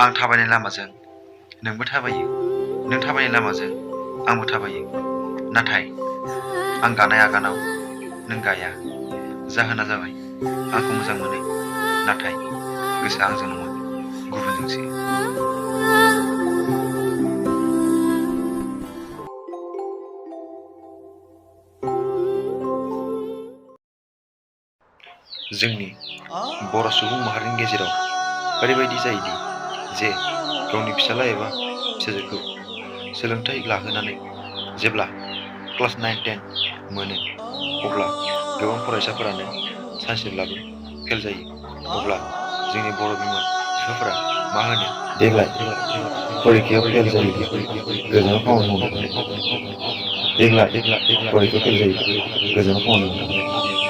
आं थाबायनाय लामाजों नोंबो थाबायो, नों थाबायनाय लामाजों आंबो थाबायो। नाथाय आं गानाय आगानाव नों गाया। जाहोना जाबाय आंखौ मोजां मोनो, नाथाय गोसोआ आंजों नङा, गुबुनजोंसो। जोंनि बर' सुबुं माहारिनि गेजेराव ओरैबायदि जायोदि जे गावनि फिसाला एबा फिसाजोखौ सोलोंथाइ लाहोनानै जेब्ला क्लास 9-10 मोनो, अब्ला गोबां फरायसाफोरानो सानसेब्लाबो फेल जायो। अब्ला जोंनि बर' बिमा बिफाफोरा मा होनो, देग्लाय फरिखायाव फेल जायोब्ला गोजानाव खामानि मावनो थांनाय, देग्लाय फरिखायाव फेल जायोब्ला गोजानाव खामानि मावनो थांनाय।